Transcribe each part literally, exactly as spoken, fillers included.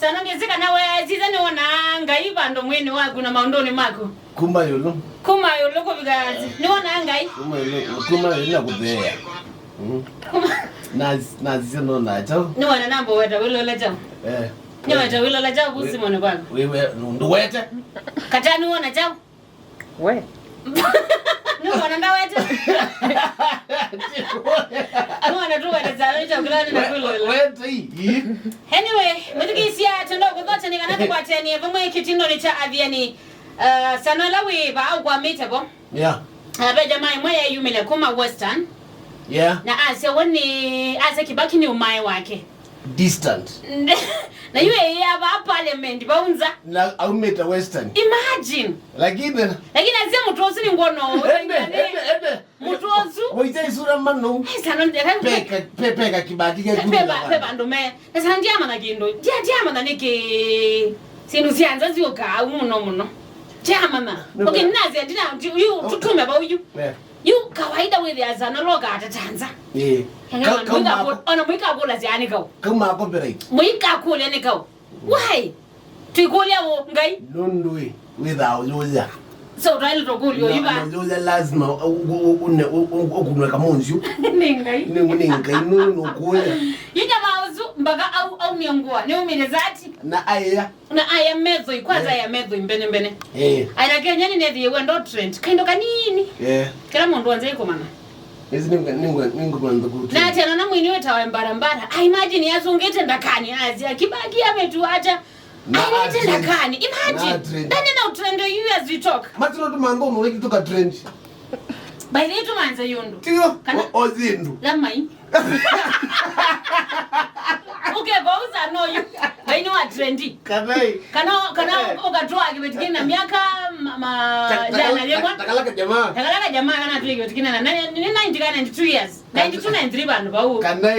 Sana ngĩsĩ kana we sitha nĩwonaa Ngai vandũ mwĩĩnĩ waku na maũndũnĩ maku. Kuma ĩũlũ. Kuma ĩũlũ kũvika nthĩ. Nĩwonaa Ngai. Kuma ĩũlũ, kuma ĩũlũ na kũtheea. Mm. Kuma. Na, na sisya nona chao. Nĩwona namba weta wĩlola chao. Eh. Nĩweta wĩlola chao kusimone kwako. Wewe ndũwete. Kata nĩwona chao. We. Nĩwona ndawete. Nĩwona tu wete sana chao kila nĩ na kwĩlola. Wete hii. Anyway, mũthikĩĩsya tũndũ kũthotania kana tũkwatanie vamwe kĩtindonĩ kya athiani. Uh, sana la wĩ va ũkwamĩte vo. Yeah. Uh, ve jamaa ĩmwe yeyumĩle kuma Western. Yeah. Na asya we nĩ, asya Kibaki nĩ ũmae wake. Distant. Na yu ĩya va parliament vau nza. Na aumĩte Western. Imagine. Lakini lakini asya mũtwe ũsu nĩ ngwono. Ende, ende, ende. Mũtwe ũsu. Waita isura mano. Esa no ndeka. Peka, pe-, peka Kibaki ke. Peba, peba ndume. Esa ndiamana kindu. Ndia, ndiamana nĩkĩ. Sindu sya nza ziũkaa mũno mũno. Ndiamana. Okay, nasi ndina yu tutume vau yu. Yeah. Yu kawaida wĩthĩa sana loka atatanza. Eh. Ona mwikakũla syani kau. Kauma copyright. Mwikakũlya nĩ kau. Why? Twĩkũlya ũ Ngai? Nũndũ ĩ, wĩthaa ũyũya. So twaĩle tũkũlya ũyu va. Ũyũya lazima ũkunwe kamũnzyu. Nĩ Ngai. Nĩ Ngai nũndũ nũkũya. Yu jamaa ũsu mpaka au, aumie ngũa. Nĩumĩle zati. Na aĩa. Na aya methoi, kwanza aya methoi mbene mbene. Eh. Aya na Kenya nĩnethĩĩwe ndo trend. Kaindo kanini. Eh. Kĩla mũndũ anze kũmana. Ĩsi nĩ, nĩ, nĩ, nĩngũmantha kũtu. Na tena na mwini wĩtawe Mbara Mbara. I imagine yasungĩte ndakani, asya Kibaki ametuacha. Ailete ndakani. Imagine. Ndani na utrend you as we talk. Matino tumantha ũmwe wĩkĩ tũka trend. By the way, tũmanze yũndũ. Tiyo. Kana o, o zindu. Lamai. Ũkekwa ũsa no yu. Ngai nĩ wa trendi. Kana kana ũkatwaa kĩveti kĩna myaka ma, ma jana yemwa. Takalaka jamaa. Takalaka jamaa kana atwĩe kĩveti kĩna na nĩ ninety kana ninety-two years. Ninety-two, ninety-three vandu vau. Kana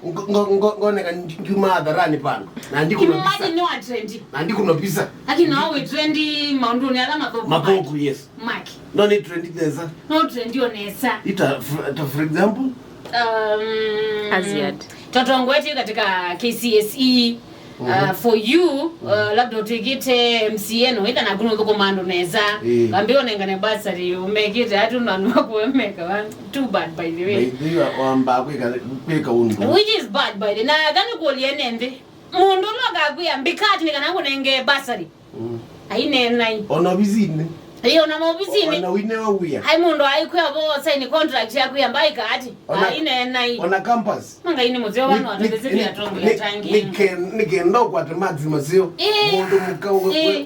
ngoneka ngiuma hadharani pano. Na ndikuno pisa. Imagine nĩ wa trendi. Na ndikuno pisa. Lakini no we trendi maũndũnĩ ala mathũku. Mathũku, yes. Maki. No nĩ trendi nesa. No trendi o nesa. Ita, for example, um, Aziad. Totongoetie katika K C S E, uh, for you, uh, labda ũtwĩkĩte M C A no ĩtha naku nũthũkũma andũ nesa. Ĩĩ. Kambe ũnengane bursary, ũmekĩte atu na andũ makuemeka. Too bad, by the way. By the way, wamba kwĩka, kwĩka ũndũ. Which is bad, by the way. Na thani kuolie nende. Mũndũ ũla ũkakwĩa mbikati nĩ kana kũnenge bursary. Mm. Aineenai. Ona ovisinĩ. Ĩĩ, ona maovisinĩ. Ona wine wa wĩa. Ai mũndũ aikwĩa vo sign contract ya kwĩa mbaika ati. Ona, aineenai. Ona campus. Mangai nĩ mũzeo wano atendeze pia tongo ya tangi. Nĩkenda ũkwate marks maseo. Ĩĩ. Mũndũ mũka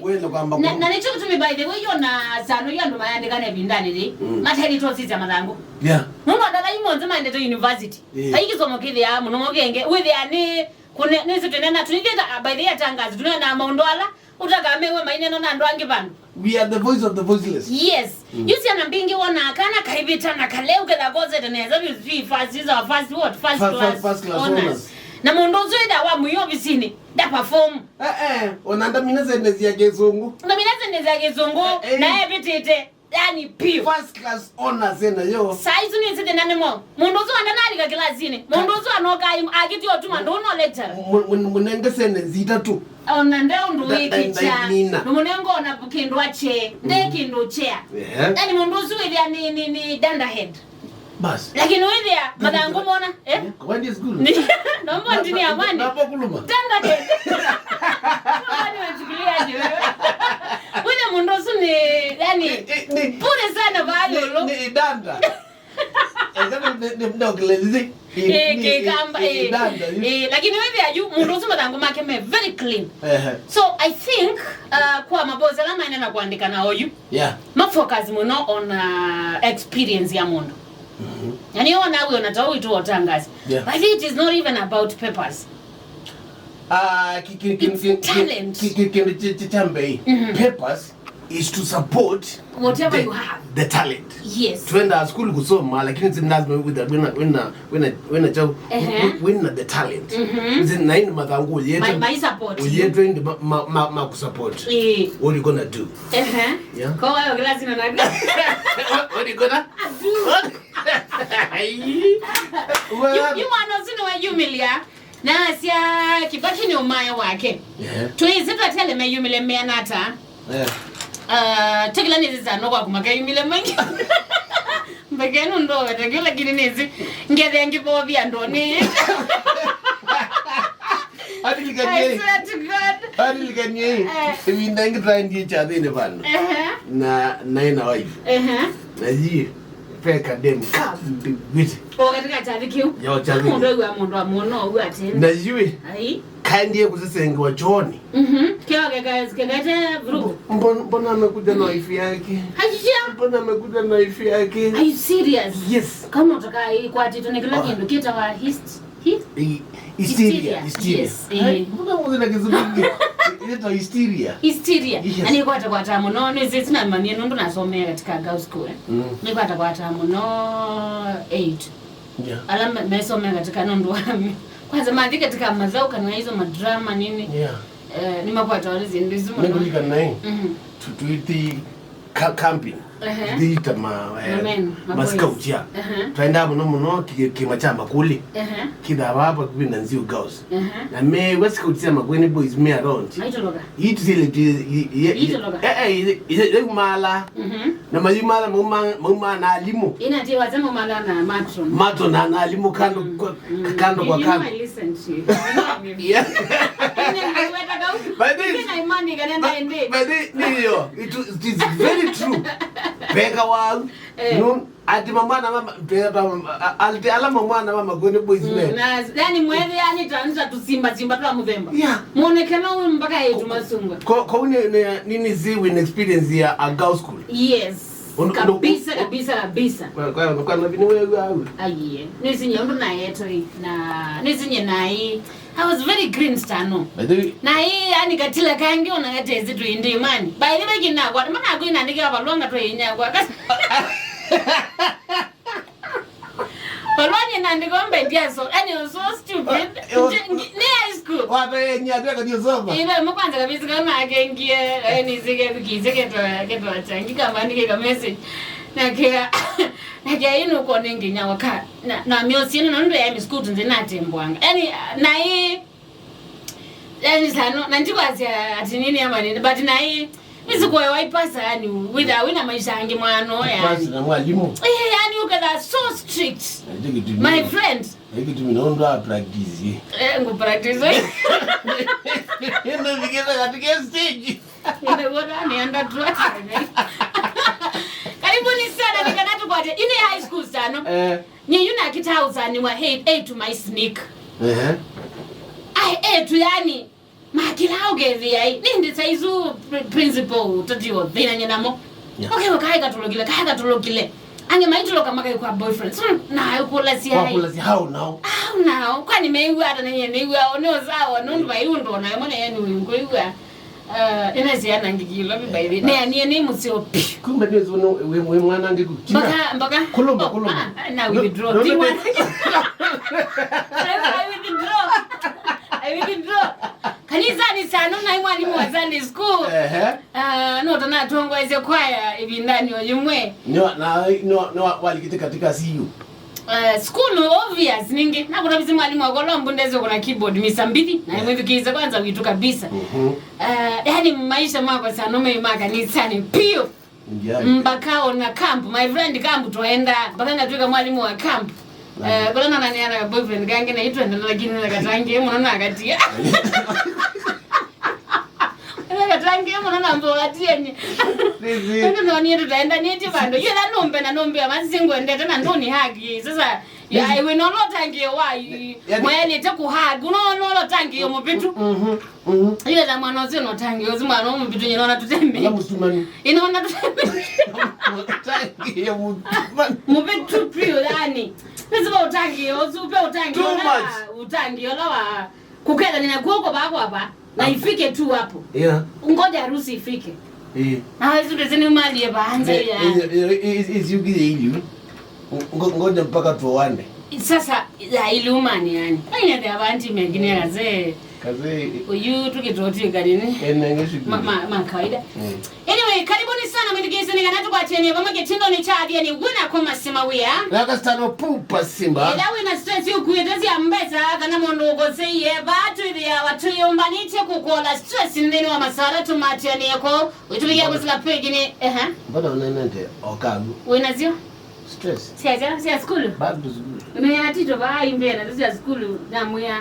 wene kwamba. Na nĩkyo kĩtumi by the way yona sano ya andũ mayandĩkane vindanĩ rĩ. Mm. Mateli tosisya mathangũ. Yeah. Nũndũ andala imonthe maendete university. Ĩĩ. Ai kĩsomo kĩthĩa mũno mokenge. Wĩthĩa nĩ Kune, nĩsĩ twĩnena, tũnĩthĩta, by the way, atangazi, tũnena maũndũ ala ũtakamewe mainena na andũ angĩ vandũ. We are the voice of the voiceless. Yes. Mm. Yu syana mbingĩ wonaa kana kaivĩta na kaleu ketha kosete nesa, vi, vi, first, is our first what? First class, first class honors. Na mũndũ ũsu ĩtha wa mũio ovisinĩ, nda perform. Eh, eh, ona ndamina sentence ya kĩsũngũ. Ndamina sentence ya kĩsũngũ, eh, eh, na evĩtĩte. Yani piũ. First class honors ena yo. Saa isu nĩ sitĩ na nĩmo. Mũndũ ũsu anda nalika kilasinĩ. Mũndũ ũsu anoka akĩtio tuma ndũno lecture. Mũnenge sentence itatũ. Ona nde ũndũ wĩkĩkya. Nũmũnenga ona kĩndũ ache. Nde kĩndũ chea. Yani mũndũ ũsu wĩthĩa nĩ, nĩ, nĩ dunderhead. Bas. Lakini wĩthĩa mathangũ mona, eh? Kwani school? Nomba ndini ya mwani. Namba kuluma. Tanda ke. Kwani unachukuliaje wewe? Wĩthĩa mũndũ ũsu nĩ, yani, pure sana vaa lolo. Ni danda. Exactly, ni mdogele zizi. Eh, kikamba, eh. Danda. Eh, lakini wĩthĩa yu mũndũ ũsu mathangũ make me very clean. So I think, uh, kwa mabozi ala maenda na kuandika na oyu. Yeah. Ma focus mũno on, uh, experience ya mũndũ. Mm-hmm. Yani ona we ona tau itu utangazi. Yeah. But it is not even about papers. Ah, it's talent. Kĩndũ kya mbee. Mm-hmm. Papers is to support whatever you have. The talent. Yes. Twenda school kusoma, lakini si lazima wĩna, wĩna, wĩna, wĩna chao. Ehe. Wĩna the talent. Mm-hmm. Nzi na ini mathangũ uyete. My, my support. Uyete ndi ma, ma, ma, ma kusupport. Eh. What you gonna do? Ehe. Yeah. Kwa hiyo kila sina na. What, what you gonna do? Ai. Well, yu mwana ũsu nĩwe yumilia. Nasya Kibaki nĩ ũmae wake. Yeah. Twĩsĩ twatele meyumile meana ata. Yeah. Uh, tũkĩla nĩsĩ sana kwa kumakeyumile maingi. Mbekenu ndo wetagio lakini nĩsĩ. Ngethe ngĩbovia ndo nĩ. Atilikanie. I swear to God. Atilikanie. Eh. Ĩvinda ĩngĩ twaendie kyathĩnĩ vandũ. Ehe. Na, na ĩna wife. Ehe. Na yi. Peka dem. Kabiwiti. O katika kyathi kĩu. Yo, kyathi. Mũndũ aigua mũndũ amwona ũu atĩ. Na yui. Ai. Kaendie kũsesengewa chooni. Mhm. Kĩo keka-, kekete vurugu. Mbona, mbona amekuja na wife yake? Aisha. Mbona amekuja na wife yake? Are you serious? Yes. Kama utaka ikwatitwe nĩ kĩla kĩndũ kĩtawa hist-, hist-, I-, hysteria, hysteria. Hysteria. Yes. Ai, eh. Mbona mzee na kizungu? Inaitwa hysteria. Hysteria. Yes. Na nĩkwata kwata mũno, nĩ sisi na mami nũndũ nasomea katika girls school. Mm. Nĩkwata kwata mũno eight. Yeah. Ala me-, mesomea katika nũndũ wa mi-, kwanza mathi katika mazao kana hizo madrama nini. Yeah. Eh, nĩmakwatawa nĩ syĩndũ isu mũno. Nĩkũlikana naĩ. Mhm. Tu-, tuithi ka-, camping. Ehe. Ithiĩte ma, eh, ma scouts, yeah. Ehe. Twaendaa mũno mũno kĩ-, kĩma kya Makũlĩ. Ehe. Kĩthaa vaa vakuvĩ na Nziu Girls. Ehe. Na me, we scouts sya Makueni boys me around. Maitoloka. Ii tũsile twi-, i-, i-, i-, itoloka. Eh, eh, i-, i-, i-, maala. Mhm. Na mayumala mauma, mauma na alimu. Ina ti wacha maumala na matron. Matron na, na alimu kando kwa, mm, kando kwa kando. You know, I listen to you. You know me. Yeah. Ina ni weta kau. By this, ina imani kana na ende. By this, niyo, it is, it is very true. Peka wa, eh. No, ati mamwana mama, peka, ati alama mwana mama kwene boys, mm, men. Na, yani mwethe, yani tanza tusimba, simba twa muthemba. Yeah. Mwonekana uyu mpaka yetu masungwa. Ko, ko ne, ne, nini zi win experience ya a girl school? Yes. Un-, un-, kabisa, un-, kabisa, kabisa. Kwa, kwa, kwa, kwa, nini wewe au? Aiye. Nisinye undu na yeto hii. Na, nisinye na hii. I was very green stano. By the way. Na hii, yani katila kangi ona katezi tu indi imani. By the way, kina kwa, mana kwina ndike hapa luanga tu inya kwa. Olwanye na ndikombe ndiaso. Yani, it was so stupid. Eh, eh, nje-, ngi-, ni high school. Wata ye nya tu akadiosoma. Ile mkwanza kabisa kana akengie, yani zike kuki, zike to, ke to changi kama ndike ka message. Na kia, na kia inu ko ningi nya waka. Na, na miosi ino ndo ya miskutu nze na tembwanga. Yani, na hii Yani sano, na ndikwasya ati nini ama nini, but na hii, nisi kwa waipasa yani, witha, wina maisha angi mwana, yani. Pasi na mwalimu. Eh, yani uketha so strict. Na ndio kitu. My friend. Na kitu mimi naona practice. Eh, ngu practice. Ndio vikeza katika stage. Ndio bora nienda tu. Karibuni sana, nikana tukwate. Ini high school sano. Eh. Nye yu nakita usani wa hate, hate to my sneak. Ehe. Ai, hate to yani, makila ukethia ai. Nindi saizu pri-, principal, tati o, thina nye namo. Yeah. Okay, wakai katulokile, kai katulokile. Ange maituloka makai kwa boyfriend. So, na kula si ai. Kwa kula si how now? How now? Kwani meiwa hata na nye neiwa, one ozawa, nundu bai undo na mwana yani uyu kwa. Uh, ina siana ngikilo mi by the way. Ne, ni, ni museo pi. Kumbe ndio zono we, we mwana ngiku. Mpaka, mpaka. Kuluma, kuluma. Ah, na withdraw. No, no, ti no, mwana. I, I withdraw. I withdraw. Kanisa ni sana na mwalimu wa Sunday school. Ehe. Ah, no tana tongoeze kwaya ibindani oyumwe. No, na, no, no, walikite katika C U. Eh, school obvious ningi. Na kuna bizi mwalimu wa kolombu ndeze kuna keyboard misa mbili. Na mwithukize kwanza witu kabisa. Mhm. Eh, yani maisha mako sana ume maka ni sani pio. Ndiye. Mpaka ona camp, my friend camp tuenda. Mpaka natwika mwalimu wa camp. Eh, kuna nana ni ana boyfriend kange na itwenda lakini na katange mwana na katia. Ĩla katangie mũno na mboa tienye. Nĩsĩ. Ĩndĩ no niĩ tũtaendanĩtye vandũ. Yu ĩla nũmbe na nũmbĩa masi singwendete na ndũni hagi. Sasa, ya, nĩsĩ. Iwe no ũtangie wa, yani, mwaelĩte kũhagi. No, no ũtangie mũvĩtu. Mhm, mhm. Yu ĩla mwana ũcio no ũtangie ũcio mwana mũvĩtu nyina ona tũtembei. Ala mũtumani. Ina ona tũtembei. Ũtangie mũtumani. Mũvĩtu pio yani. Nĩsĩ ũtangie ũcio, pe ũtangie. Too much. Ũtangie ũla wa Kukethania na kuoko vaa kwa vaa, na ifike tu hapo. Yeah. Ngoja harusi ifike. Eh. Na hizo ndio zini mali ya baanza ya. Isiukire ili. Ngoja mpaka tuoane. Sasa, ya ili umani yani. Aina ya banti mengine kaze. Kaze. Uyu tukitoti kanini. Ene ngeshi. Ma, ma, ma kawaida. Mm. Anyway, Karibuni sana mwĩthukĩĩsye nĩ kana tũkwatĩanĩe vamwe kĩtindonĩ kya Athiani wĩna kũmasima wĩa. Na Kastano Pupa Simba. Ĩla wĩna stress ũkuĩte sya mbesa kana mũndũ ũkoseie, vaa twĩthĩawa twĩyũmbanĩtye kũkũola stress nthĩnĩ wa masaa ala tũmatĩanĩe ko. Wĩtũmĩkia kũsila page nĩ, ehe. Mbona ũnenete o kagu? Wĩnasyo? Stress. Sya, sya, sya sukulu? Back to school. Nĩ atito vaa imbĩa na sya sukulu namwĩa.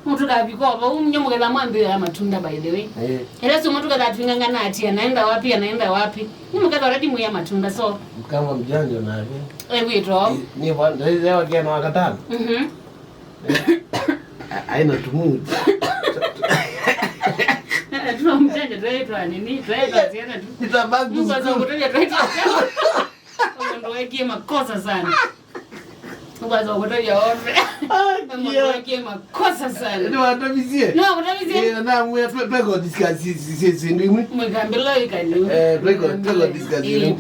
Mũtũkavika vau, nyo mũketha mwambĩo ya matunda, by the way. Eh. Ĩla suma tũketha twingangana ati anaenda wapi, anaenda wapi. Ni mũketha already mwĩa matunda, so. Kama mjanja na hivi. Eh, wito. Ni wa ndio leo kia na katano. Mhm. Haina tumuti. Tuna mjanja, tunaitwa nini? Tunaitwa ziana tu. It's a back to school. Kutolea tunaitwa. Mũndũ wekie makosa sana. Ũkwaza ũkũtavya ofe. Mũndũ wekie makosa sana. Nĩ watavisie? Nĩ wakũtavisie? Eh, na mwe pe pe ko discuss si si si si ndimwe. Mwikambilo ikani. Eh, pe ko pe ko discuss. Eh,